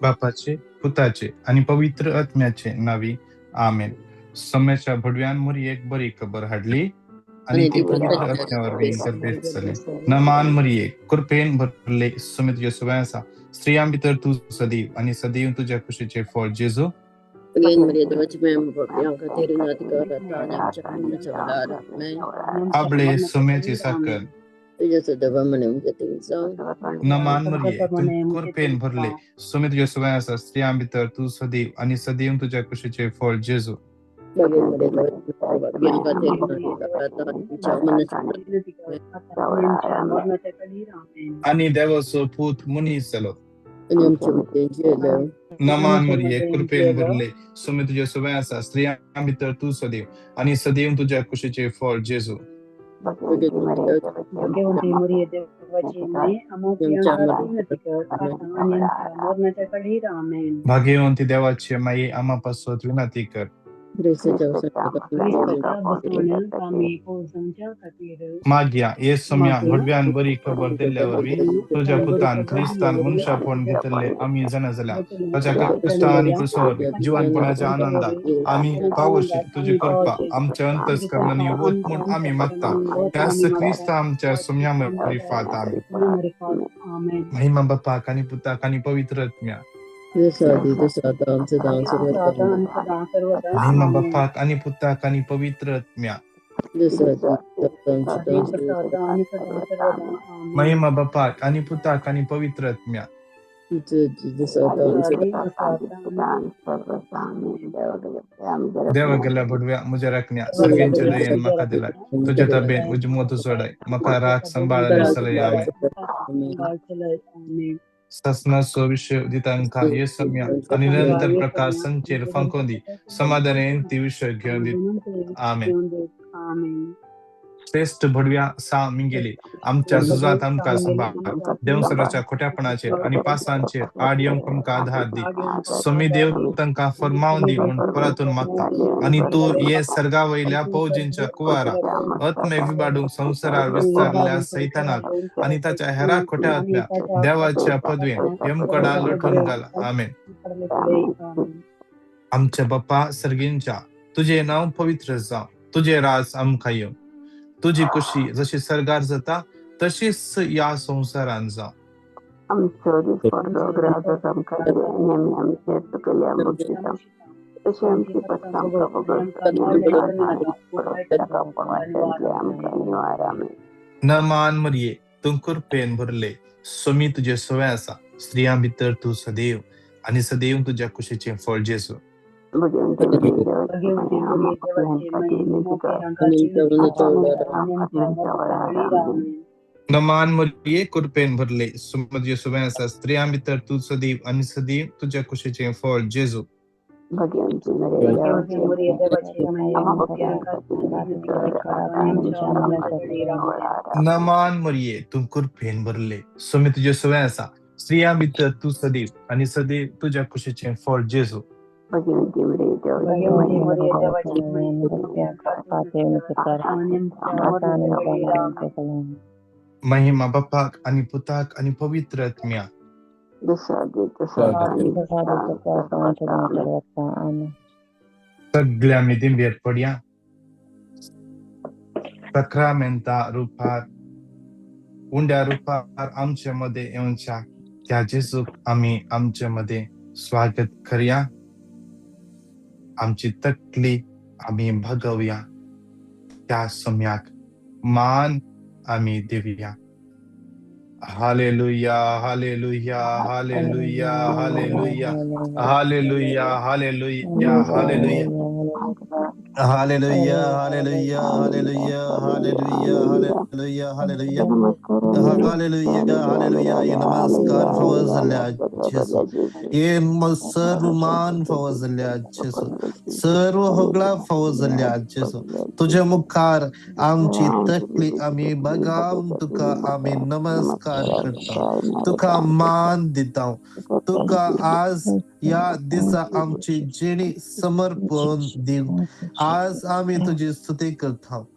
बापाचे पुताचे आनी पवित्र आत्म्याचे नावी आमेन. सम्याच्या भडव्यान मरियेक बरी खबर हाडली आनी ती पवित्र आत्म्या वरवीं गर्भेस्त जाली. नमान मरिये, कृपेन भरले, सुमी तुजे सवंय आसा, स्त्रियां भितर तूं सदैव आनी सदैव तुज्या कुशीचें फळ जेजू. आपले सुम्याची साखर. नमान मरिये, तूं कृपेन भरले, सुमी तुजे सवंय आसा, स्त्रियां भितर तूं सदैव आनी सदैव तुज्या कुशीचें फळ जेजू. आनी देवाचो पूत मनीस जालो. नमान मरिये, कृपेन भरले, सुमी तुजे सवंय आसा, स्त्रियां भितर तूं सदैव आनी सदैव तुज्या कुशीचें फळ जेजू. भाग्यवंती देवाचे माये, आमा पासत विनंती कर. मागया हे सोम्या भडव्यान बरी खबर दिल्ल्या वरवीं तुज्या पुतान क्रिस्तान मनशापण घेतिल्ले आमी जाणा जाल्या ताच्या कश्टां आनी क्रुसा वरवीं जिवानपणाच्या आनंदाक आमी पावोशी तुजी कृपा आमच्या अंतस्करणांनी वत म्हूण आमी मागता. त्याच क्रिस्ता आमच्या सोम्या मरिफात आमी. महिमा बापाक आनी पुताक आनी पवित्र आत्म्या. महिमा बापाक आनी पुताक आनी पवित्र आत्म्या. महिमा बापाक आनी पुताक आनी पवित्र आत्म्या. देवा गेल्या भडव्या म्हज्या राखण्या सर्गेंच्या दयेन म्हाका दिलाय तुज्या ताबेन उजमो सोडाय म्हाका राख सांबाळ आनी चलय. आमेन. सासणाचो विशय दितांकां हे सम्या आनी निरंतर प्रकाश संचेर फांकोवन दी, समाधानेन ती विशय घेवन दी. आमेन. श्रेश्ठ भडव्या सा मिंगेली, आमच्या झुजांत आमकां सांबाळ, देवसराच्या खोट्यापणाचेर आनी पासांचेर आड येवंक आमकां आधार दी. स्वामी देव तांकां फरमावन दी म्हूण परतून मागता आनी तूं ये सर्गा वयल्या फौजींच्या कुवारा आत्मे विबाडूंक संवसारार विस्तारल्या सैतानाक आनी ताच्या हेरा खोट्या आत्म्या देवाच्या पदवेन यमकडा लुटून घाल. आमेन. आमच्या बापा सर्गींच्या, तुजें नांव पवित्र जावं, तुजें राज आमकां येवं, तुजी खुशी जशी सर्गार जाता तशीच ह्या संवसारान जावं. आमचो दिसपडलो ग्राहक आमकां दी आनी आमी आमचे चुकल्या बक्षिता तशें आमची पत्ता आमकां वगळटा आमकां निवार. आमेन. नमान मरिये, तूं कृपेन भरले, स्वामी तुजे सवंय आसा, स्त्रियां भितर तूं सदैव आनी सदैव तुज्या कुशीचें फळ जेजू. नमान मरिये, कृपेन भरले, स्वामी तुजे सवंय आसा, स्त्रियां भितर तूं सदैव आनी सदैव तुज्या कुशीचें फळ जेजू. नमान मरिये, तूं कृपेन भरले, स्वामी तुजे सवंय आसा, स्त्रियां भितर तूं सदैव आनी सदैव तुज्या कुशीचें फळ जेजू. महिमा बापाक आनी पुताक आनी पवित्र आत्म्या. सगळ्या मिदिंबेर पडया सक्रामेंता रुपार उंड्या रुपार आमचे मदें येवच्या त्या जेजूक आमी आमचे मदें स्वागत करया. आमची तकली आमी भागोवया, त्या सम्याक मान आमी दिवया. Hallelujah, hallelujah, hallelujah, hallelujah, hallelujah, hallelujah, hallelujah, hallelujah, hallelujah, hallelujah, hallelujah, hallelujah, hallelujah, hallelujah, hallelujah. ये नमस्कार फवजल्या जेसू, ये सर्व मान फवजल्या जेसू, सर्व होगळा फवजल्या जेसू. तुझ्या मुखार आमची तकली आमी बगावन तुका आमी नमस्कार करता, तुका मान दिता, तुका आज या दिसा आमची जिणी समर्पण दिवन आज आमी तुजी स्तुती करता.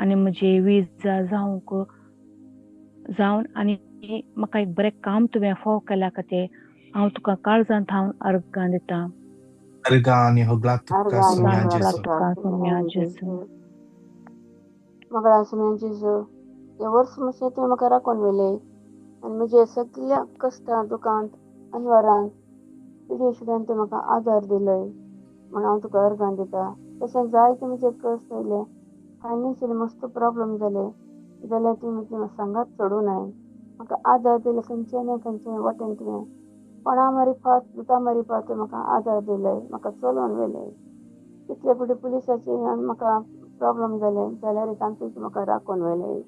आनी म्हजी विजा जावंक जावन आनी म्हाका एक बरें काम तुवें फाव केल्या खातीर हांव तुका काळजांत थावन अर्गां दिता. अर्गां आनी होगळाक तुका सुम्या जेजू. सुम्या जेजू. मगळा सुम्या जेजू, हें वर्स मातशें तुवें म्हाका राखून व्हेलें आनी म्हजे सगल्या कश्टां दुखांत अनवरांत पिडे सुद्दां तुवें म्हाका आदार दिलय म्हूण हांव तुका अर्गां दिता. तशें जायते म्हजेर कश्ट आयले, फायनान्शियली मस्त प्रोब्लम जाले जाल्यार तुवें म्हजी सांगात सोडूं नाय, म्हाका आदार दिलो खंयचे न्हय खंयचे वाटेन तुवें कोणा मारिफात दुता मारिफात तुवें म्हाका आदार दिलय, म्हाका चलोवन व्हेलें. कितले फावटी पुलिसाचे म्हाका प्रोब्लम जाले जाल्यार तांतूय म्हाका राखून व्हेलें.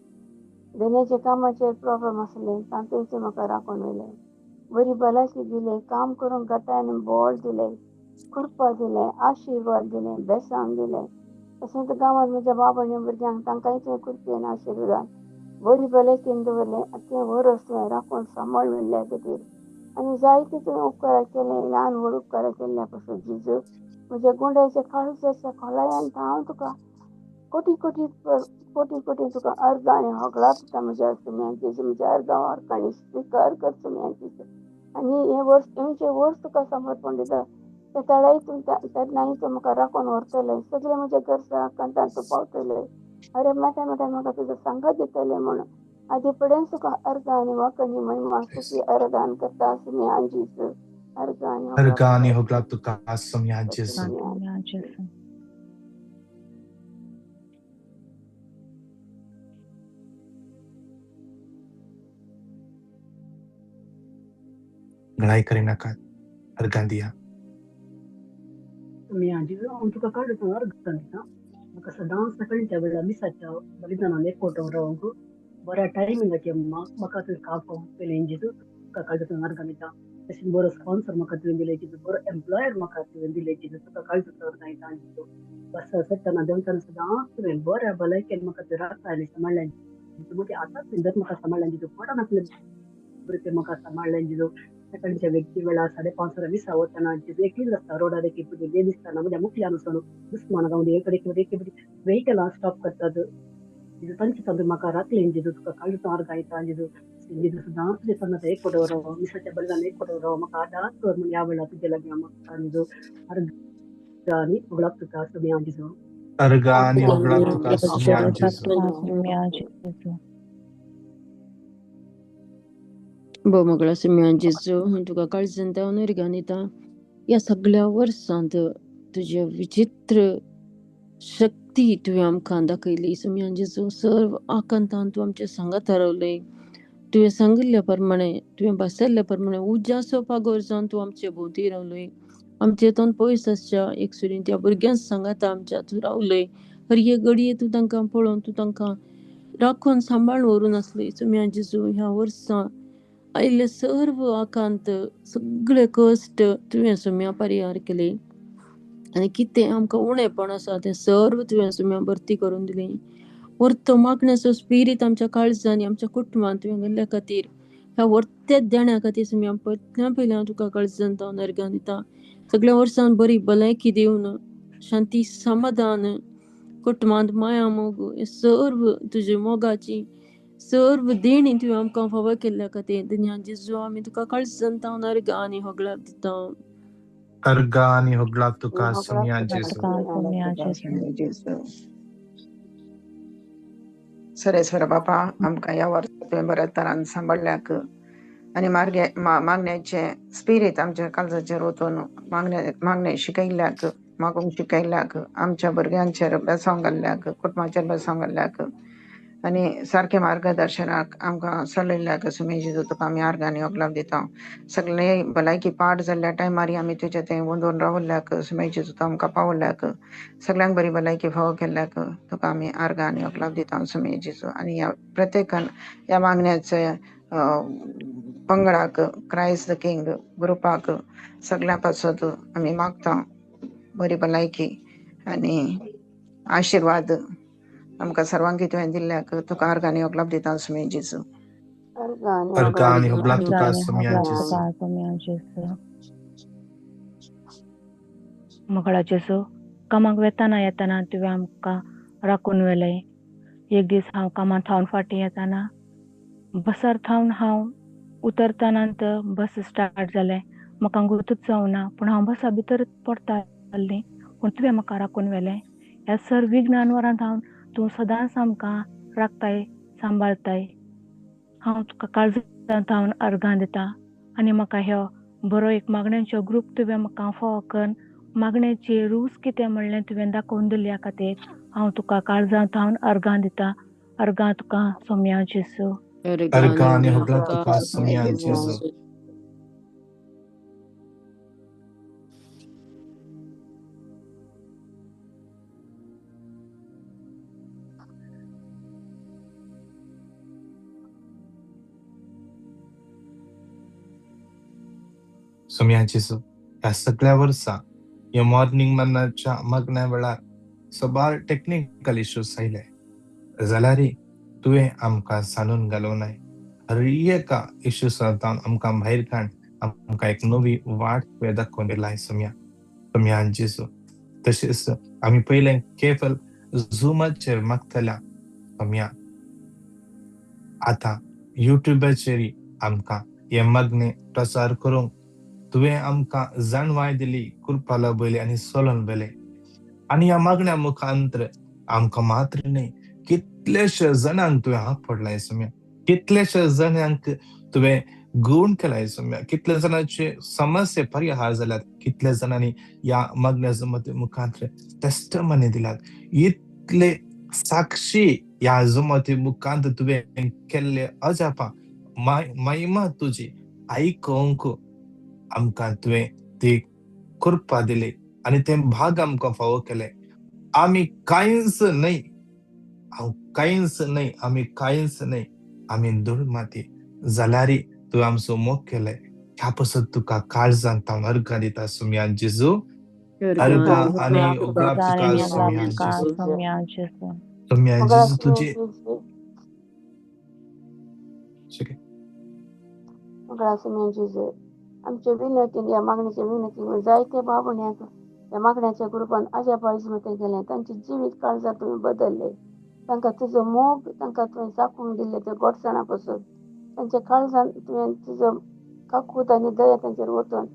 धन्याच्या कामाचेर प्रोब्लम आसले तातूंत म्हाका राखून व्हेलें. बरी भलायकी दिली, काम करूंक गटाय आनी बळ दिलें, कृपा दिलें, आशिर्वाद दिलें, बेसांव दिलें. तशेंच गांवांत म्हज्या बाबा आनी भुरग्यांक तांकांय तुवें कृपेन आशिर्वादान बरी भलायकेन दवरलें. तें वर्स तुवें राखून सांबाळ व्हेल्ल्या खातीर आनी जायते तुवें उपकारां केले, ल्हान व्हड उपकारां केल्ल्या पासून जेजू म्हज्या गुंड्याच्या काळजाच्या खोलायेन हांव तुका कोटी कोटी कोटी कोटी तुका अर्गां आनी होगळाप दिता. म्हज्या सुम्या जेजू, म्हज्या अर्गां अर्कांनी स्विकार कर सुम्या जेजू. आनी हें वर्स येवचें वर्स तुका समर्पण दिता, ते तळाय तूं तेन्नाय तूं म्हाका राखून व्हरतलें, सगळें म्हज्या गरजा आकांतान तूं पावतलें. अरे मोठ्या मोठ्यान म्हाका तुजो सांगात दितलें म्हूण आदी पडेन तुका अर्गां आनी वाकणी महिमा स्तुती अर्गान करता सुम्या जेजू. अर्गां आनी होगळाप तुका सुम्या जेजू. लढाई करिनाकात, अर्गां दिया. हांव तुका काळजांत अर्गां दिता. म्हाका सदांच सकाळच्या वेळार मिसाच्या बलिदानान एकवटून रावंक बऱ्या टायमिंगाचेर म्हाका तुवें काम केलें जेजू, तुका काळजांत अर्गां दिता. तशें बरो स्पॉन्सर म्हाका तुवें दिलें जेजू, बरो एम्प्लॉयर म्हाका तुवें दिलें जेजू, तुका काळजांत अर्गां दिता जेजू. बस चडटना देंवतना सदांच तुवें बऱ्या भलायकेन म्हाका तुवें राखता आनी सांबाळ्ळें जेजू. म्हज्या आतांच भितर म्हाका सांबाळ्ळें जेजू, पडनासलें बरें म्हाका सांबाळ्ळें जेजू. सकाळच्या व्यक्ती वेळार 5:30 मिसा वतना जेजू एकलीच आसता रोडार, एक फावटी देव दिसतना म्हज्या मुखल्यान वचून दुस्मान गावंदी एक एक फावटी वेहिकलां स्टॉप करतात जेजू, तांचे तातूंत म्हाका राखलें जेजू, तुका काळजांत अर्गां दिता जेजू. जेजू सदांच तुजें सांगता एक फावट राव, मिसाच्या बलिदान एक फावट राव, म्हाका आदार कर म्हूण ह्या वेळार तुजे लागीं हांव मागता जेजू. अर्गां आनी होगळाप तुका सुम्या जेजू. अर्गां आनी होगळाप तुका सुम्या जेजू. भोव सुम्या जेजू, तुका काळजांत हांव अर्गां दिता. ह्या सगळ्या वर्सांत तुज्या विचित्र शक्ती तुवें आमकां दाखयली सुम्या जेजू. सर्व आकांतान तूं आमच्या सांगात हरवलें, तुवें सांगिल्ल्या प्रमाणे, तुवें भासयल्ल्या प्रमाणे उज्याचो पागोर जावन तूं आमचे भोंवती रावलोय. आमचे तोंड पयस आसच्या एक सुरीन त्या भुरग्यांक सांगाता आमच्या तूं रावलोय. हर एक घडये तूं तांकां पळोवन तूं तांकां राखून सांबाळून व्हरून आसली सुम्या जेजू. ह्या वर्सां आयिल्ले सर्व आकांत सगळे कश्ट तुवें सुम्या परिहार केले आनी कितें आमकां उणेपण आसा तें सर्व तुवें सुम्या भरती करून दिली. वर्तो मागण्याचो स्पिरीत आमच्या काळजांनी आमच्या कुटुंबांत तुवें घाल्ल्या खातीर, ह्या वर्त्या देण्या खातीर सुम्या पयल्या पयलीं हांव तुका काळजांत हांव अर्गां दिता. सगळ्या वर्सान बरी भलायकी दिवन शांती समाधान कुटुंबांत माया मोग हे सर्व तुजे मोगाची सर्व देणी तुवें आमकां फावो केल्ल्या खातीर धन्या जेजू आमी तुका काळजांत हांव अर्गां आनी होगळाप दिता. अर्गां आनी होगळाप तुका सुम्या जेजू. सरेश्वर बापा, आमकां ह्या वर्सा तुवें बऱ्या तरान सांबाळ्ळ्याक आनी मागण्याचें स्पिरीत आमच्या काळजाचेर ओतून मागणें शिकयल्ल्याक, मागूंक शिकयल्ल्याक, आमच्या भुरग्यांचेर बेसांव घाल्ल्याक, कुटुंबाचेर बेसांव घाल्ल्याक आनी सारकें मार्गदर्शनाक आमकां चलयल्ल्याक सुमी जेजू तुका आमी अर्गां आनी होगळाप दिता. सगळे भलायकी पाड जाल्ल्या टायमार आमी तुज्या थंय वंदून रावल्ल्याक सुमी जेजू तूं आमकां पावल्याक, सगळ्यांक बरी भलायकी फावो केल्ल्याक तुका आमी अर्गां आनी होगळाप दिता सुमी जेजू. आनी ह्या प्रत्येकान ह्या मागण्याचे पंगडाक, क्रायस्ट the king ग्रुपाक सगळ्यां पासत आमी मागता बरी भलायकी आनी आशिर्वाद आमकां सर्वांकी तुवें दिल्ल्याक तुका अर्गां आनी होगळाप दिता सुमी जेजू. अर्गां आनी होगळाप तुका सुम्या जेजू. मोगळा जेजू, कामाक वेताना येताना तुवें आमकां राखून व्हेलें. एक दीस हांव कामां थावन फाटीं येताना बसार थावन हांव उतरतना बस स्टार्ट जालें. म्हाका गुतूच जावना पूण हांव बसा भितर पडटा आसलें, पूण तुवें म्हाका राखून व्हेलें. ह्या सर विघ्नांवरां थावन तूं सदांच आमकां राखताय, सांबाळताय. हांव तुका काळजां थावन अर्गां दिता आनी म्हाका ह्यो बरो एक मागण्यांचो ग्रूप तुवें म्हाका फावो करून मागण्याची रूच कितें म्हणलें तुवें दाखोवन दिल्ल्या खातीर हांव तुका काळजां थावन अर्गां दिता. अर्गां तुका सोम्या जेजू. अर्गां आनी होगडाप तुका सोम्या जेजू. सोम्या जेजू, ह्या सगळ्या वर्सा ह्या मॉर्निंग मन्नाच्या मागण्या वेळार सबार टेक्निकल इश्यूज आयले जाल्यारय तुवें आमकां सांडून घालूंक हर एका इश्यूसांतल्यान आमकां भायर काड, आमकां एक नवी वाट तुवें दाखोवन दिलाय सोम्या, सोम्या जेजू. तशेंच आमी पयलें केवल झुमाचेर मागतल्या सोम्या, आतां युट्यूबाचेर आमकां हें मागणें प्रसार करूंक तुवें आमकां जाणवाय दिली, कृपा लाभयली आनी सोलोन व्हेलें. आनी ह्या मागण्या मुखांतर आमकां मात्र न्हय कितलेशे जाणांक तुवें आपडलाय सोम्या, कितलेशे जाणांक तुवें गुण केलाय सोम्या, कितले जाणांचे समस्ये परिहार जाल्यात, कितले जाणांनी ह्या मागण्या जमती मुखांतर टेस्टमनी दिल्यात. इतले साक्षी ह्या जमती मुखांत तुवें केल्ले अजापां महिमा तुजी आयकूंक आमकां तुवें ती कृपा दिली आनी तें भाग आमकां फावो केलें. आमी कांयच न्हय, हांव कांयच न्हय, आमी कांयच न्हय, आमी धूळ माती जाल्यारय तुवें आमचो मोग केलें. ह्या पासत तुका काळजांत हांव अर्गां दिता सोम्या जेजू. अर्गां आनी उगडाप तुका सोम्या जेजू. सोम्या जेजू. सोम्या जेजू तुजी सोम्या जेजू, आमचे विनंतीन ह्या मागण्याचे विनंती जायते बाबुण्याक ह्या मागण्याच्या ग्रुपान अजापा इजमतें केलें. तांचे जिवीत काळजार तुवें बदलले. तांकां तुजो मोग तांकां तुवें दाखोवन दिल्ले ते गोडसाणा पासून तांच्या काळजान तुवें तुजो काकूत आनी दया तांचेर वचून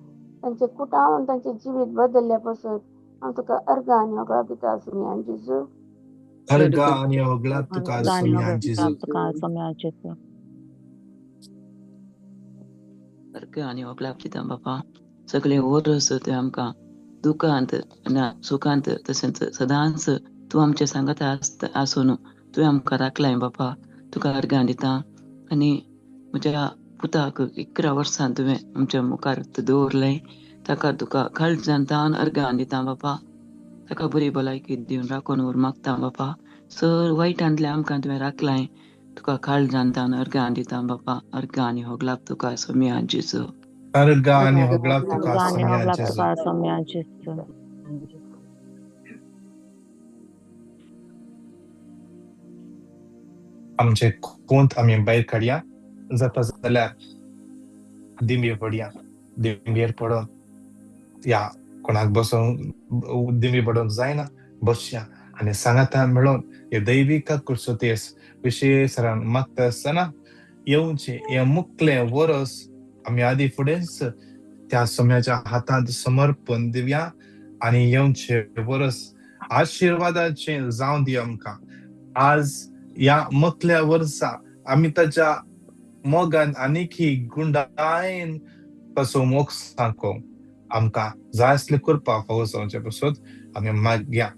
तांचे कुटावन तांचें जिवीत बदलल्या पासून हांव तुका अर्गां आनी होगळाप दिता सोम्या जेजू. अर्गां आनी होगळाप तुका सोम्या जेजू. तुका सोम्या जेजू. अर्गां आनी होगळाप दिता बापा. सगळे वर्स तुवें आमकां दुखांत ना सुखांत तशेंच सदांच तूं आमच्या सांगाता आसता आसून तुवें आमकां राखलाय बापा. तुका अर्गां दिता. आनी म्हज्या पुताक 11 वर्सां तुवें आमच्या मुखार दवरलें, ताका तुका काळजान तान अर्गां दिता बापा. ताका बरी भलायकी दिवन राखून व्हर मागता बापा. सर वायटांतलें आमकां तुवें राखलाय, तुका काळजान तान अर्गां दिता बापा. अर्गां आनी होगलाप तुका सोम्या जेजू. अर्गां आनी होगळाप तुका अर्गां आनी सोम्या होगळाप जेजू. तुका सोम्या जेजू. आमचे कोंत आमी भायर काडया, जाता जाल्यार दिंबी पडया. दिंबेर पडोन या कोणाक बसोवंक दिंबी पडोवंक जायना, बसया आनी सांगाता मेळोन हे दैवीक कुर्सोतेस विशेश मागता आसतना येवचें हें मुकलें वरस आमी आदी फुडेंच त्या सोम्याच्या हातांत समर्पण दिवया आनी येवचें वरस आशिर्वादाचें जावं दी आमकां. आज ह्या मुकल्या वर्सा आमी ताच्या मोगान आनीकी गुंडायन ताचो मोग सांगो आमकां जाय आसले करपाक फावो जावचे पासत आमी मागया.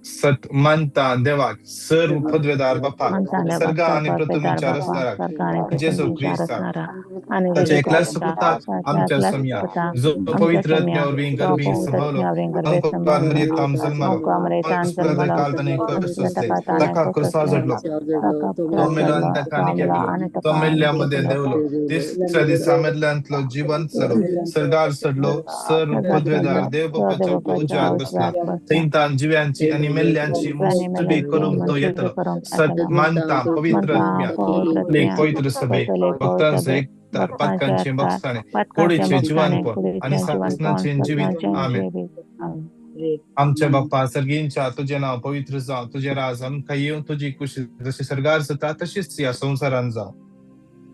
सत मानता देवाक, सर्व पदवेदार बापाक, मानता देवाक, सर्गा आनी सर्व पृथ्वीच्या पदवेदार बापाक, रचणाराक, सर्गा आनी जेजू पृथ्वीच्या क्रिस्ताक, रचणारा आनी ताच्या जेजू एकल्याच क्रिस्ताक, पुताक ताच्या आमच्या एकल्याच सोम्या, पुताक, जो आमच्या पवित्र सोम्या, आत्म्या वरवीं जो गर्भी पवित्र संभवलो, आत्म्या वरवीं गर्भे अंकुरान संभवलो, मरियेताम जल्मलो, अंकुरान जल्मलो, काल ताणें कष्ट सोंसले, ताका ताका क्रुसार चडलो, ताका तो मेलो आनी ताका आनी मेलो केलो, आनी तो ताका मेल्ल्या मदें देंवलो, तिसऱ्या दिसा मेल्ल्यांतलो जिवंत जालो, सर्गार चडलो, सर्व पदवेदार देव बापाच्या उजव्याक बसला, थंय तान जिव्यांची आनी मेल्ल्यांची मुस्तुबी करूंक तो येतलो. सत मानता पवित्र आत्म्या, एक पवित्र सभे, भक्तांचो एकचार, पातकांचे बक्षाणे, कुडीचे जिवानपण आनी सासणाचें जिवीत. आमेन. आमच्या बाप्पा सर्गींच्या तुझे नाव पवित्र जावं, तुझे राज आमकां येवं, तुजी कुशी जशी सर्गार जाता तशीच ह्या संवसारान जावं.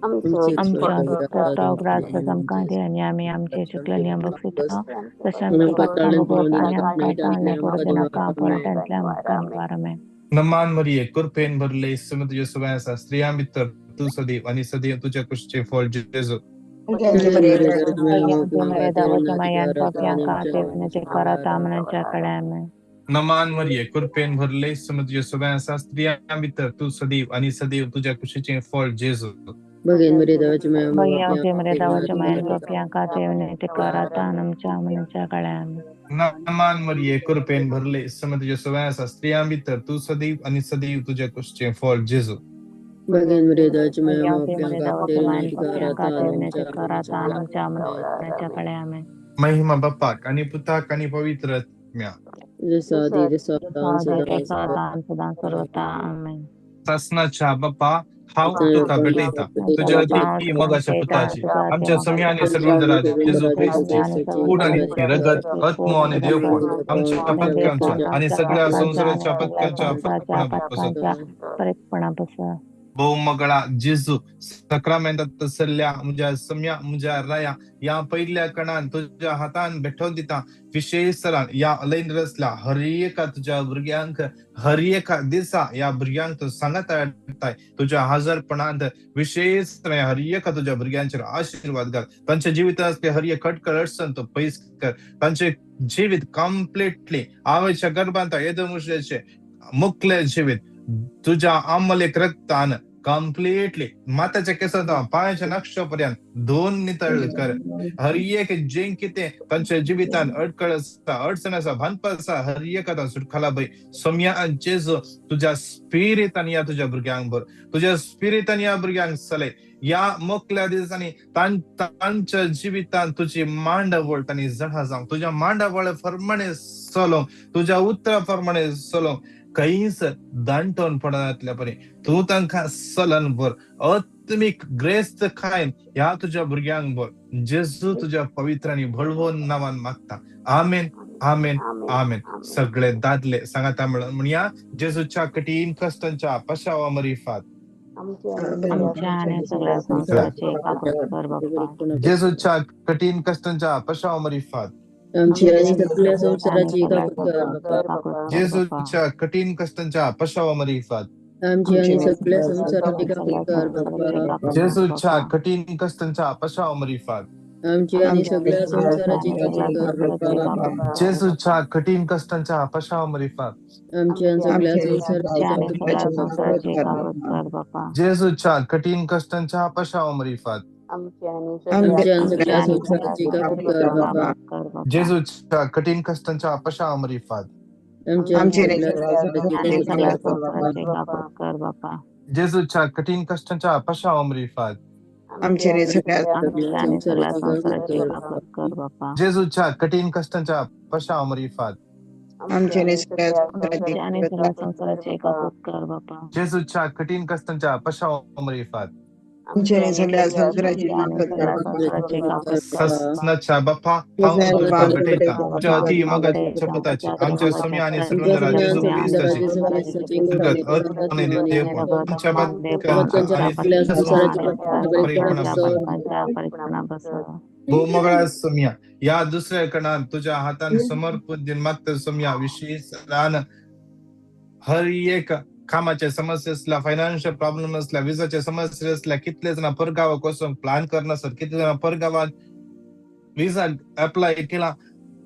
आमच्या उगडास आमकां दी आनी आमी आमचे चुकलेले बक्षिता तशें आमच्या पापा भोगोस आनी आमकां ताळणे पडूं नाका पूण तांतल्या आमकां निवार. आमेन. नमान मरिये, कृपेन भरले, सुम तुज्या सुवाय आसा, स्त्रियां भितर तूं सदैव आनी सदैव तुज्या कुशीचें फळ जेजू. नमान मरिये, कृपेन भरले, सुम तुज्या सुवाय आसा, स्त्रियां भितर तूं सदैव आनी सदैव तुज्या कुशीचें फळ जेजू. नमान मरिये, कृपेन भरले, सुम तुज्या सुवाय आसा, स्त्रियां भितर तूं सदैव आनी सदैव तुज्या कुशीचें फळ जेजू. महिमा बाप्पाक आनी पुताक आनी पवित्र आत्म्या. सासनाच्या बाप्पा, हांव तुका भेटयता तुज्या अती मोगाच्या पुताची, आमच्या सम्या आनी सर्वंदरा जेजू क्रिस्ती कूड आनी रगत, आत्मो आनी देवपण आमच्या पत्कांच्या आनी सगळ्या संवसाराच्या पत्कांच्या परेपणा. बहुमगळा जेजू, सक्रामेंतात सल्ल्या म्हज्या सम्या म्हज्या राया ह्या पयल्या कणान तुज्या हातान भेटोवन दिता. विशेष तरान ह्या अलैन रसल्या हर एका तुज्या भुरग्यांक हर एका दिसा ह्या भुरग्यांक तूं सांगत हाडटाय तुज्या हजरपणांत. विशेष तरान हर एका तुज्या भुरग्यांचेर आशिर्वाद घाल. तांच्या जिवितांतले हर एक खटकळ अडचण तूं पयस कर. तांचे जिवीत कंप्लिटली आवयच्या गर्भांत येदो मुशेचे मुकले जिवीत तुझ्या आमलेक रक्तान कंप्लिटली माथ्याच्या केसांत पांयाच्या नक्षा पर्यंत दोन नितळ कर. हर एक जें कितें तांच्या जिवितान अडकळ आसा, अडचण आसा, भानप आसा, हर एक आतां सुटखाला भय सोम्या जेजू तुझ्या स्पिरितान ह्या तुझ्या भुरग्यांक भर, तुझ्या स्पिरितान ह्या भुरग्यांक चलय. ह्या मोकल्या दिसांनी तांच्या जिवितान तुजी मांडावळ तांणी जडा जावंक, तुज्या मांडावळ प्रमाणे चलोवंक, तुज्या उतरा प्रमाणे चलोवंक, खंयच दांटोवन पडनातल्या परी तूं तांकां चलन भर, आत्मीक ग्रेस्त खायन ह्या तुज्या भुरग्यांक भर. जेजू तुज्या पवित्र आनी बळवंत नांवान मागता. आमेन, आमेन, आमेन. सगळे दादले सांगाता म्हणया, जेजूच्या कठीण कश्टांच्या पशावा मरिफात. जेजूच्या कठीण कश्टांच्या पशावा मरिफात. जेजूच्या कठीण कश्टांच्या पशावा मरिफात. जेजूच्या कठीण कश्टांच्या पशावा मरिफात. जेजूच्या कठीण कश्टांच्या पशावा मरिफात. जेजूच्या कठीण कश्टांच्या पशावा मरिफात. जेजूच्या कठीण कश्टांच्या पशावा मरिफात. जेजूच्या कठीण कश्टांच्या पशावा मरिफात. जेजूच्या कठीण कश्टांच्या पशावा मरिफात. जेजूच्या कठीण कश्टांच्या पशावा मरिफात. ससनाच्या बाप्पा, हांव तुका भेटयता तुज्या अती मोगाच्या पुताची, आमच्या सम्या आनी सर्वंदरा जेजू क्रिस्ताची आनी देवपण आमच्या बातकांच्या आनी बहुमगळा सम्या ह्या दुसऱ्या कणान तुझ्या हातान समर्पण दिन मागता सम्या. विशेष रान हर एक कामाचे समस्या असल्या, फायनान्शियल प्रॉब्लेम असल्या, विजाचे समस्या असल्या, कितले जाणां परगावाक वचूंक प्लान करनासत, कितले जाणां परगावाक विजा अप्लाय केला,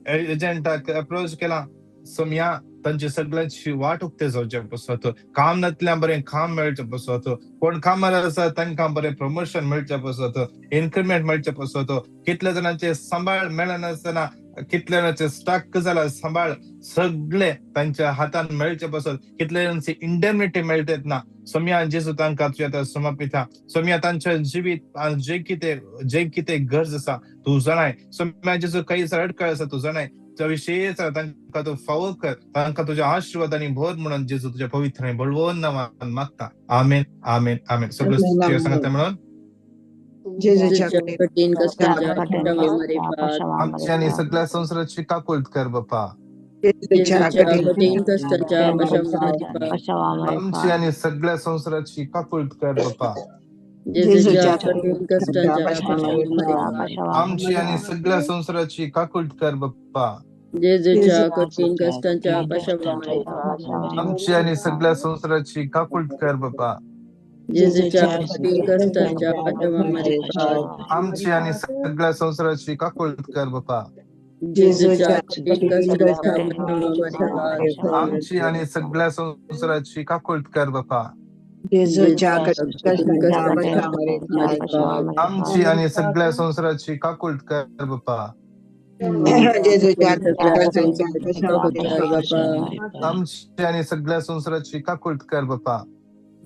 एजंटाक अप्रोच केला, सम्या तांची सगळ्यांची वाट उक्ते जावचे पसत, काम नातल्या बरें काम मेळचें पसत, कोण कामार आसा तांकां बरें प्रमोशन मेळचें पसत, इन्क्रिमेंट मेळचें पसत, कितल्या जाणांचे सांबाळ मेळनासतना कितल्या जाणांचे स्टक जाला सांबाळ सगळे तांच्या हातान मेळचे पसत, कितले जाणांची इंडेमनिटी मेळटेत ना. सोम्या जेजू तांकां तुज्या आतां समर्पिता. सोम्या तांच्या जिवीत जे कितें गरज आसा तूं जाणाय. सोम्या जेजू खंय अडकळ आसा तूं जाणाय. त्या विशेष तांकां तूं फावो कर, तांकां तुज्या आशिर्वाद आनी भर म्हणून जेजू तुज्या पवित्र आनी बळवंत नांवान मागता. आमेन, आमेन, आमेन. सगळं सांगता म्हणून आमच्या आनी सगळ्या संवसाराची काकुळट कर बाप्पा. जेजूच्या जेजूच्या कठीण कठीण कश्टांच्या पाशावां आमची आणि सगळ्या संवसाराची काकुळट कर बापा. जेजूच्या जेजूच्या कठीण कश्टांच्या कश्टांच्या पाशावां पाशावां आमची आणि सगळ्या संवसाराची काकुळट कर बाप्पा. जेजूच्या कठीण कश्टांच्या पाशावां आमची आणि सगळ्या संवसाराची काकुळट कर बाप्पा. जेजूच्या कठीण कश्टांच्या पाशावां आमची आणि सगळ्या संवसाराची काकुळट कर बाप्पा. जेजूच्या कठीण कश्टांच्या पाशावां आमची आणि सगळ्या संवसाराची काकुळट कर बाप्पा. जेजूच्या कठीण कष्टांच्या कश्टांच्या पाशावां आमची आणि सगळ्या संवसाराची काकुळट कर बाप्पा. जेजूच्या सगळ्या कष्टांच्या संवसाराची काकुळट कर बाप्पा. आमची आणि सगळ्या संवसाराची काकुळट कर बाप्पा.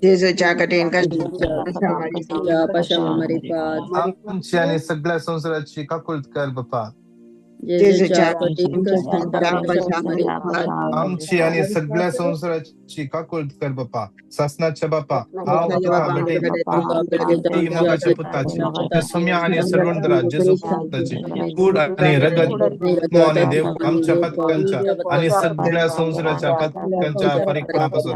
जेजूच्या कठीण कष्टांच्या कश्टांच्या पाशावां आमची आणि सगळ्या संवसाराची काकुळट कर बाप्पा. जेजूच्या कठीण कश्टांच्या पाशावां आमची आणि सगळ्या संवसाराची काकुळट कर बाप्पा. सासनाच्या बापा, हांव तुका भेटयतां ती मोगाच्या पुताची, त्या सोम्या आणि सर्वंतरा जेजू पुताची कूड आणि रगत, आत्मो आणि देव आमच्या पातकांच्या आणि सगळ्या संवसाराच्या पातकांच्या फारीकपणापासून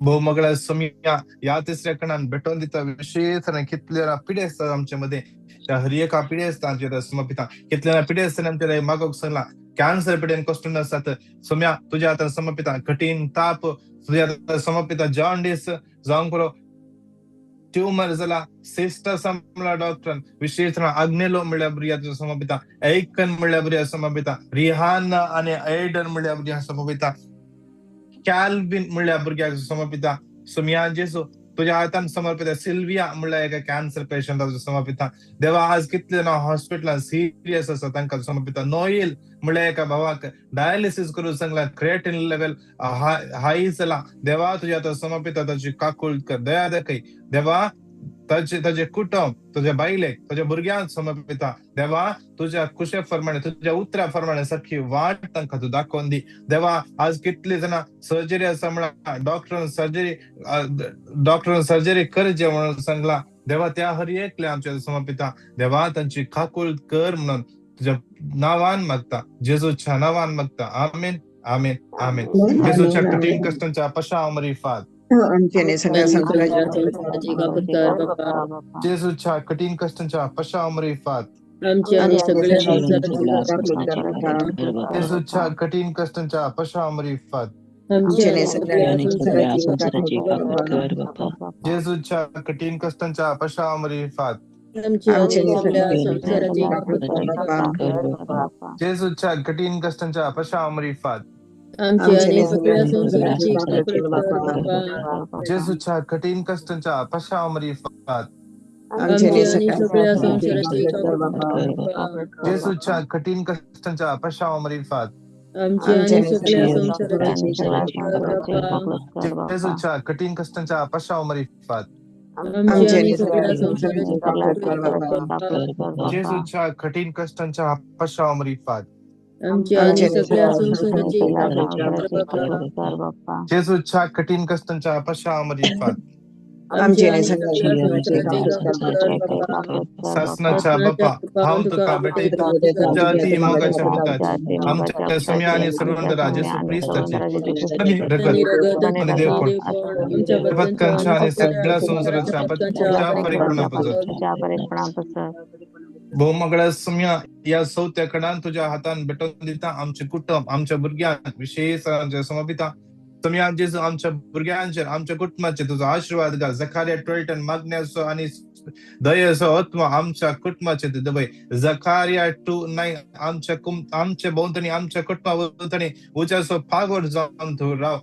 भोवमगळा सोम्या या तिसऱ्या कणान भेटोवन दिता. विशेष कितल्या पिढी आसतात आमच्या मध्ये, त्या हर एका पिढी आसता आमच्या समर्पिता. कितल्या पिढी आसतना आमच्या मागोक सांगला कॅन्सर पिढेन कश्ट आसतात सोम्या तुझ्या हातान समर्पिता. कठीण ताप तुझ्या हातान समर्पिता. जॉन्डिस जावंक पुरो, ट्युमर जाला, सिस्ट आसा म्हणल्यार डॉक्टरान. विशेष आग्नेलो म्हणल्यार भुरग्या तुझ्या समर्पिता. ऐकन म्हणल्यार भुरग्या समर्पिता. रिहान आनी एडन म्हणल्यार भुरग्या समर्पिता. कॅल्विन म्हणल्यार भुरग्याक समर्पिता. सोम्या जेजू तुझ्या हातान समर्पिता. सिल्विया म्हणल्यार एका कॅन्सर पेशंटाक समर्पिता. देवा आज कितले जाणां हॉस्पिटलान सिरियस आसा तांकां समर्पिता. नोयल म्हणल्यार एका भावाक डायलिसीस करूंक सांगला, क्रिएटिन लेवल हाय जाला. देवा तुझ्या हातान समर्पिता, ताची काकुळट कर, दया दाखय. देवा ताचे ताजे कुटुंब, तुझ्या बायलेक, तुझ्या भुरग्यांक समर्पिता. देवा तुझ्या कुशे प्रमाणे, तुझ्या उतरा प्रमाणे सारखी वाट तांकां तूं दाखोवन दी. देवा आज कितली जाणां सर्जरी आसा म्हणा, डॉक्टरान सर्जरी करचे म्हणून सांगला. देवा त्या हर एकल्या आमच्या समर्पिता. देवा तांची काकुळट कर म्हणून तुझ्या नावान मागता, जेजूच्या नावान मागता. आमेन, आमेन, आमेन. जेजूच्या कठीण कश्टांच्या पशाव मरिफात. आमची आणि सगळ्या संवसाराची संवसाराची काकुळट कर बाप्पा. जेजूच्या कठीण कश्टांच्या पशाव मरिफात. आमची आणि सगळ्या संवसाराची काकुळट कर बाप्पा. जेजूच्या कठीण कश्टांच्या पशाव मरिफात. आमची आमची आणि आणि सगळ्या सगळ्या संवसाराची संवसाराची काकुळट काकुळट कर कर बाप्पा. बाप्पा. जेजूच्या कठीण कश्टांच्या पशाव मरिफात. आमची आमची आणि आणि सगळ्या सगळ्या संवसाराची संवसाराची काकुळट काकुळट कर कर बाप्पा. बाप्पा. जेजूच्या कठीण कश्टांच्या पशाव मरिफात. आमची आमची आणि आणि सगळ्या सगळ्या संवसाराची संवसाराची काकुळट काकुळट कर कर बाप्पा. बाप्पा. जेजूच्या कठीण कश्टांच्या पशाव मरिफात. आमची आमची आणि आणि सगळ्या सगळ्या संवसाराची संवसाराची काकुळट कर काकुळट बाप्पा. कर बाप्पा. जेजूच्या कठीण कश्टांच्या पशाव मरिफात. आमची आमची आणि आणि सगळ्या सगळ्या संवसाराची संवसाराची काकुळट कर बाप्पा. जेजूच्या कठीण कश्टांच्या पशाव मरिफात. आमची आमची आणि आणि सगळ्या सगळ्या संवसाराची संवसाराची काकुळट काकुळट कर कर बाप्पा. बाप्पा. जेजूच्या कठीण कश्टांच्या पशाव मरिफात. आमची आमची आणि आणि सगळ्या सगळ्या संवसाराची संवसाराची काकुळट कर बाप्पा. जेजूच्या कठीण कश्टांच्या पशाव मरिफात. आमची आमची आणि आणि सगळ्या सगळ्या संवसाराची संवसाराची काकुळट काकुळट कर कर बाप्पा. बाप्पा. सासनाच्या बापा, हांव तुका भेटयतां तुज्या अती मोगाच्या पुताची, आमच्या सोम्या आनी सर्वंतरा जेजू क्रिस्ताची आनी रगत आणि रगत आनी देवपण देवपण आमच्या पातकांच्या पातकांच्या आनी आणि सगळ्या सगळ्या संवसाराच्या पातकांच्या पातकांच्या फारीकपणापासून. भोवमगळ्या सोम्या या चवथ्या कणान तुझ्या हातान भेटोवन दिता आमचे कुटुंब, आमच्या भुरग्यांक विशेष आमच्या समर्पिता. सोम्या जेजू आमच्या भुरग्यांचेर, आमच्या कुटुंबाचेर तुजो आशिर्वाद घाल. जखारिया 12:10 मागण्याचो आनी दयेचो आत्मा आमच्या कुटुंबाचेर दवय. जखारिया 2:9 आमच्या आमच्या भोंवतणी, आमच्या कुटुंबा भोंवतणी उज्याचो पागोर जावन तूं राव.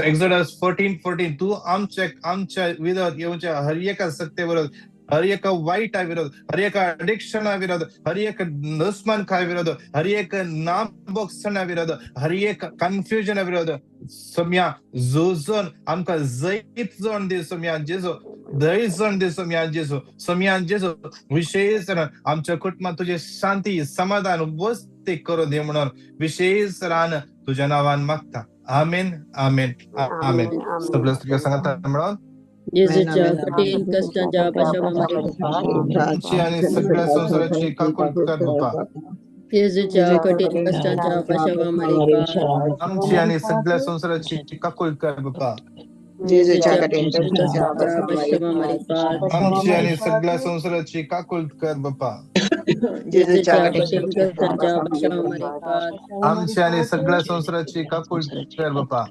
एक्सोडस 14:14 तूं आमच्या आमच्या विरोध येवच्या हर एका सत्ते विरोध, हर एका वायटा विरोध, हर एका अडिक्शना विरोध, हर एक दुस्मनका विरोध, हर एक नाबोक्सणा विरोध, हर एक कन्फ्युजना विरोध सोम्या झुजून आमकां जैत जोण दी सोम्या जेजू, धैर्य जोण दी सोम्या जेजू. सोम्या जेजू विशेष आमच्या कुटुंबात तुझे शांती समाधान वस्ती करून दी म्हणून विशेष रान तुझ्या नावान मागता. आमेन, आमेन, आमेन. सगळं तुझ्या सांगता म्हणून जेजूच्या कठीण कश्टांच्या पाशावां आमची आणि सगळ्या संवसाराची काकुळट कर बाप्पा. जेजूच्या कठीण कश्टांच्या पाशावा मारिफात आमची आणि सगळ्या संसाराची काकुळट कर बापा. जेजूच्या कठीण कश्टांच्या पाशावा मारिफात आमची आणि सगळ्या संसाराची काकुळट कर बापा. जेजूच्या कठीण कश्टांच्या पाशावा मारिफात आमची आणि सगळ्या संसाराची काकुळट कर बापा.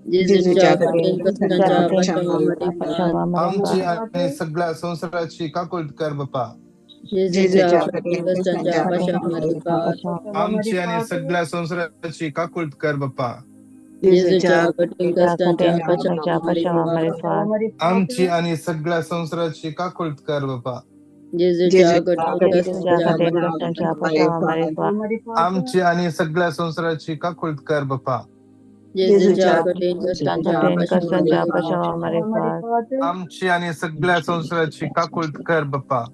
जेजूच्या कठीण कश्टांच्या पाशावा मारिफात आमची आणि सगळ्या संसाराची काकुळट कर बापा. जेजूच्या कठीण कश्टांच्या पाशावा मारिफात आमची आणि सगळ्या संसाराची काकुळट कर बापा. जेजूच्या कठीण कश्टांच्या पाशावा मारिफात आमची आणि सगळ्या संसाराची काकुळट कर बापा. जेजूच्या कठीण कश्टांच्या पाशावा मारिफात आमची आणि सगळ्या संसाराची काकुळट कर बापा. जेजूच्या कठीण कश्टांच्या पाशावा मारिफात आमची आणि सगळ्या संसाराची काकुळट कर बापा.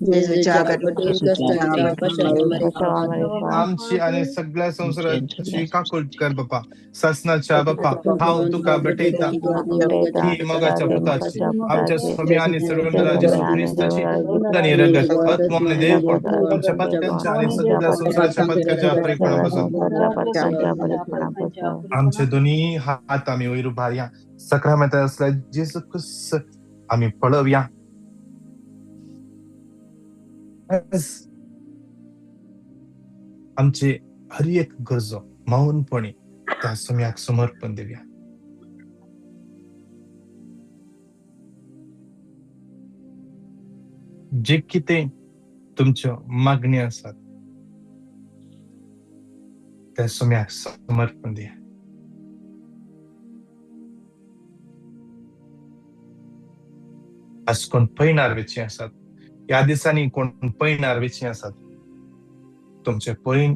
जेजूच्या कठीण कश्टांच्या पाशावा मारिफात आमची आणि सगळ्या संसाराची काकुळट कर बापा. सासनाच्या बापा, हांव तुका भेटयता ही मोगाच्या पुताची, आमच्या स्वामी आणि सर्वंदरा जेसू क्रिस्ताची आणि रगत, आत्मा आणि देवपण आमच्या पत्त्यांच्या आणि सगळ्या संसाराच्या पत्त्याच्या परिपणापासून आमचे दोन्ही हात आम्ही वयर उबारया. सक्रामेंत असल्या जेजू क्रिस्त आम्ही पळोवया. आमचे हर एक गरजो मौनपणे त्या सम्याक समर्पण दिवया. जे कितें तुमच्यो मागण्यो आसात त्या सम्याक समर्पण दिया. आज कोण पयणार वेची आसात, ह्या दिसांनी कोण पयणार वेची आसात, तुमचे पयण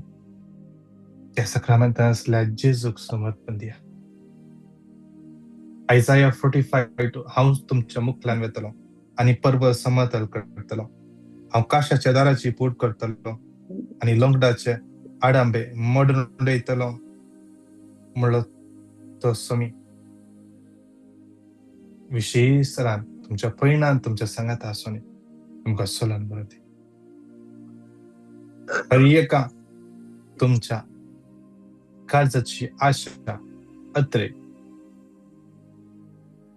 त्या सक्रामेंतान आसल्या जेजूक समर्पण दिया. आयजाया 45:2, हांव तुमच्या मुखल्यान वेतलो आनी पर्वत समतल करतलो, हांव काशाच्या दाराची पूट करतलो आनी लोंगडाचे आडांबे मोडून उडयतलो म्हणलो तो स्वामी. विशेष तरान तुमच्या पयणान तुमच्या सांगात आसून तुमकां सोलान बरो दी. हर एका तुमच्या काळजाची आशा अत्रे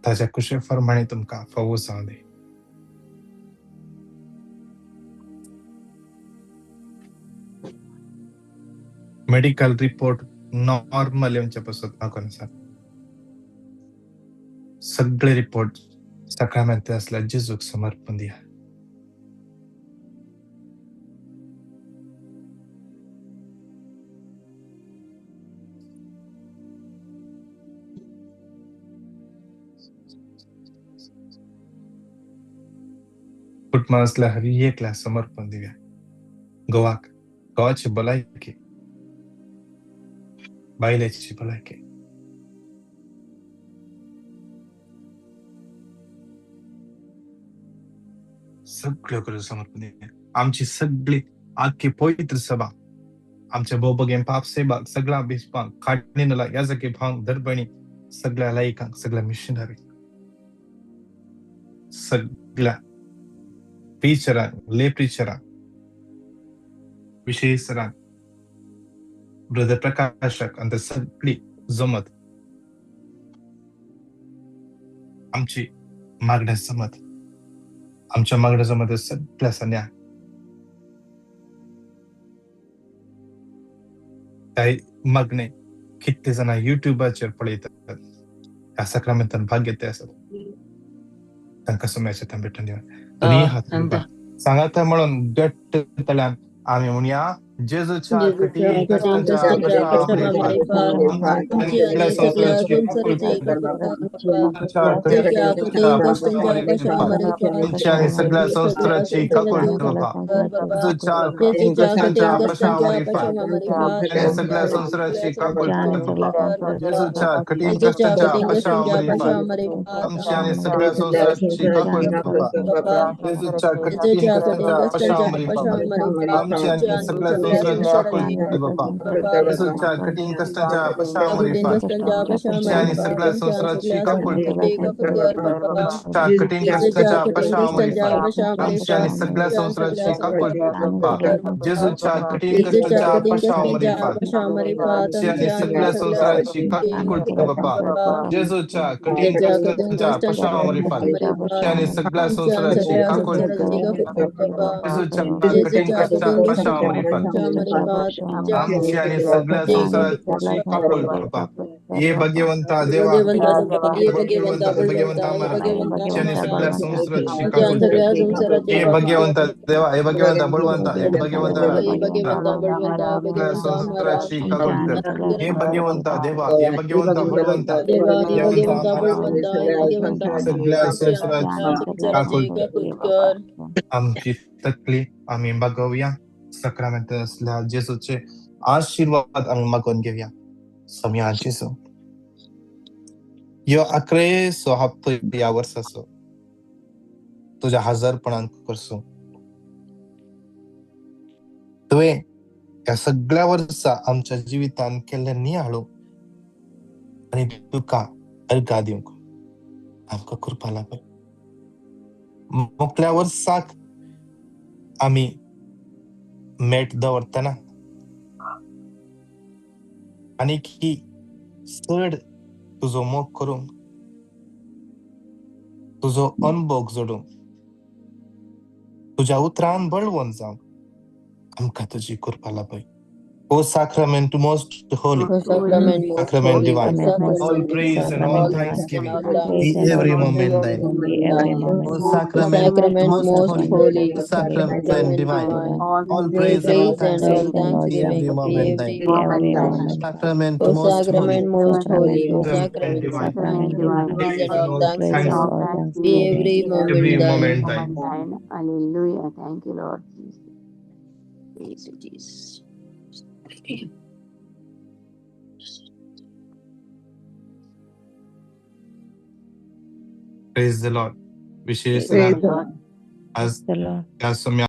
ताज्या कुशे फरमाणे तुमकां फावो जावं दी. मेडिकल रिपोर्ट नॉर्मल येवचे पासत मागून आसा, सगळे रिपोर्ट सक्रामेंत आसल्या जेजूक समर्पण दिया. कुटुंबां आसल्या हर एकल्या समर्पण दिवया. गोवाक, गोवाची भलायकी, बायलेची भलायकी, सगळ्यो गरजो समर्पण दिवया. आमची सगळी आख्खी पवित्र सभा, आमच्या भोवबगे पाप सेबाक, सगळ्या बिस्पांक, काडणीला, याजकी भावंक, दरबणी, सगळ्या लायकांक, सगळ्या मिशनरी, सगळ्या टीचरांक, ले प्रिचरांक, विशेष सरांक, ब्रदर प्रकाशक आनी सगळी जमत आमची मागण्या जमत, आमच्या मागण्या जमत सगळ्या सन्या काय मागणे कितले जाणां युट्यूबाचेर पळयतात, ह्या सक्रामेंतान भाग घेते आसत, तांकां सम्याचे तां भेटून दिवा. दोन्ही हात सांगाता म्हणून घट्ट तळ्यान आमी म्हणया, जेजूच्या कठीण कश्टांच्या आमच्या सगळ्या संसाराची काकुळट बापा. जेजूच्या कठीण कश्टांच्या आणि सगळ्या संसाराची काकुळट बापा. जेजूच्या कठीण कश्टांच्या आमच्या आणि सगळ्या संसाराची काकुळट बापा. जेजूच्या कठीण कश्टांच्या आमच्या आणि सगळ्या संवसाराची काकूळ कर बापा. जेजूच्या कठीण कश्टांच्या पशामरिफात आमची आनी सगळ्या संवसाराची काकूळ कर. जेजूच्या कठीण कश्टांच्या पशामरिफात आमची आनी सगळ्या संवसाराची काकूळ कर बापा. जेजूच्या कठीण कश्टांच्या पशामरिफात आमची आनी सगळ्या संवसाराची काकूळ कर बापा. जेजूच्या कठीण कश्टांच्या पशामरिफात आमची आनी सगळ्या संवसाराची काकूळ कर. जेजूच्या कठीण कश्टांच्या पशामरिफात आमची आनी सगळ्या संवसाराची काकूळ कर बापा. ये भगवंता देवा, भगवंता भगवंता अमरा, आमची आनी सगळ्या संवसाराची काकूळ कर. हे भगवंता देवा, हे भगवंता बळवंता, हे भगवंता सगळ्या संवसाराची काकूळ कर. हे भगवंता देवा, हे भगवंता बळवंता, भगवंता अमरा, सगळ्या संवसाराची काकूळ कर. आमची तकली आमी बागोवया. साक्रामेंत असल्या जेजूचे आशीर्वाद आमी मागून घेवया. सम्या जेजू, ह्यो आक्रेसो हप्तो ह्या वर्साचो तुज्या हजारपणान करसो. तुवें ह्या सगळ्या वर्सा आमच्या जिवितान केल्ले नियाळू आनी तुका अर्घा दिवंक आमकां कृपा लाभय. मुकल्या वर्साक आमी मेट दवरतना आनी की चड तुजो मोग करूंक, तुजो अनभोग जोडूंक, तुज्या उतरान बळवंत जावंक आमकां तुजी कृपा लाभय. O sacrament most holy, O sacrament most sacrament holy, divine, sacrament all praise and all thanksgiving be every moment thine. O O sacrament sacrament most most holy, holy, O sacrament sacrament divine, divine, all all praise and all praise and all thanksgiving be every thanksgiving be moment thine. every moment. Sacrament O most holy, sacrament most holy, O sacrament sacrament divine, divine, praise and praise and all all thanksgiving thanksgiving be every moment every thine. moment thine. Hallelujah. Thank you, Lord Jesus. Praise you, Jesus. Praise the Lord. विशेष Praise the Lord. आज The Lord. ह्या सम्या